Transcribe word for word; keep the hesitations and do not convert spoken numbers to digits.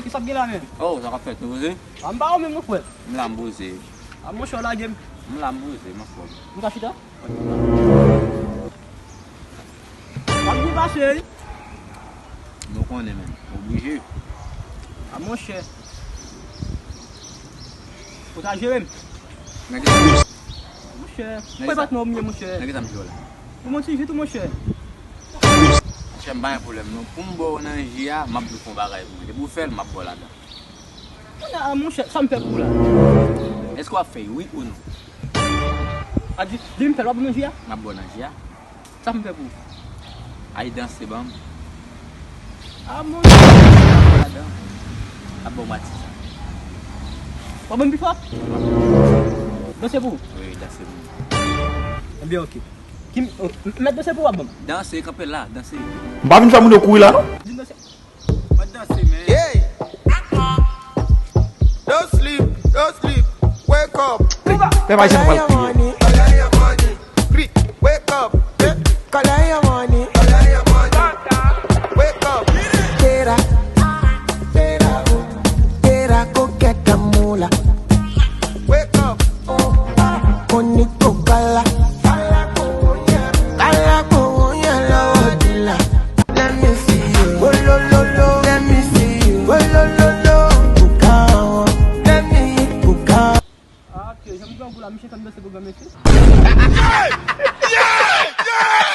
Ki sa k gen la menm? Oh, sa k ap fèt, nou poze? A, m pa wè w menm non, frè. M la, m poze. A, monchè, w lage m. M la, m poze, mon frè. M ka chita? W ap byen pase, wi. Nou konnen, menm. Oblije. A, monchè. Ou ta jere m? Nèg sa. Monchè, nèg sa. Patnè w m ye, monchè. Nèg sa m jere w la. Ou manti vit ou, monchè. Monchè, m pa gen pwoblèm, non. Pou m ba w nan ji a, m ap di w fè yon bagay pou mwen. Depi w fè l, m ap ba w ladan. Kounye a, monchè, sa m fè pou ou la? Èske w ap fè l, wi ou non? A, di, di m fè l, w ap ban m nan ji a? M ap ba w nan ji a. Sa m fè pou ou? Al danse ban m. A, monchè. Ladan. Ap ba w mati sa. W ap ban m pi fò? Danse pou ou? Wi, danse pou mwen. Ebyen, oke. Ki m, m mèt danse pou w ap ban m? Danse, kanpe la, danse. M pa vin fè moun yo kouri la, non. Di m danse. Mwen danse, men. Yeah. Don't sleep, don't sleep. Wake up. Pèp Ayisyen nou pral kriye. Wake up.